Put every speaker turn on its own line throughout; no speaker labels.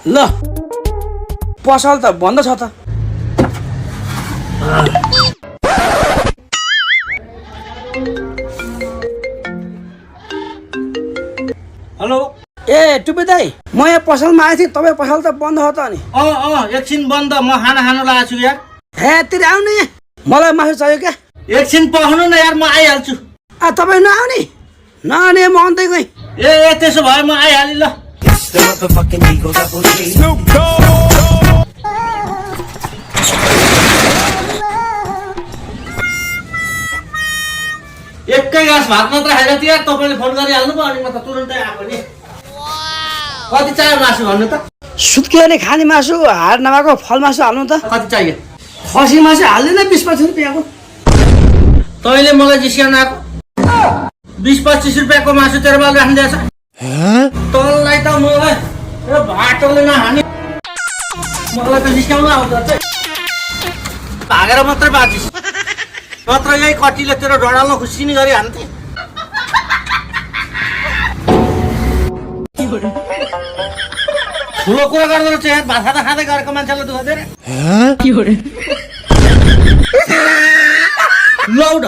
ल पसल त बन्द छ त।
हेलो
ए टुपी दाई म यहाँ पसलमा आएको थिएँ, तपाईँ पसल त बन्द हो त नि?
एकछिन बन्द, म खाना खानु लागेको छु यार।
हे तिर आउने, मलाई मासु चाहियो क्या।
एकछिन पर्खनु न यार, म आइहाल्छु।
तपाईँ नआउने? नआउने म अन्तै गएँ।
ए त्यसो भए म आइहालेँ ल। एकै गाँस भात मात्र खाएर थियो यार, तपाईँले फोन गरिहाल्नु भयो अनि म त तुरुन्तै आएको नि। कति चाहियो मासु भन्नु त?
सुत्केले खाने मासु, हाड नभएको फल मासु हाल्नु त।
कति चाहियो?
खसी मासु हाल्दैन 20-25 रुपियाँको।
तैँले मलाई जिस्याउनु आएको? 20-25 रुपियाँको मासु तेरो बाल राखिदिएछ? तँलाई त मलाई भाटोले नहाने, मलाई त जिस्याउनु आउँछ। भागेर मात्रै बाँचिस्, नत्र यही कटीले तेरो डडाल्न खुसिनी गरी हान्थे। ठुलो कुरा गर्दो रहेछ यार, भात खाँदा खाँदै गरेको मान्छेलाई दुःख दिएर। लौ न,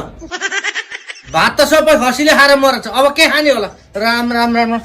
भात त सबै खसीले खाएर मरेछ, अब के खाने होला? राम राम राम।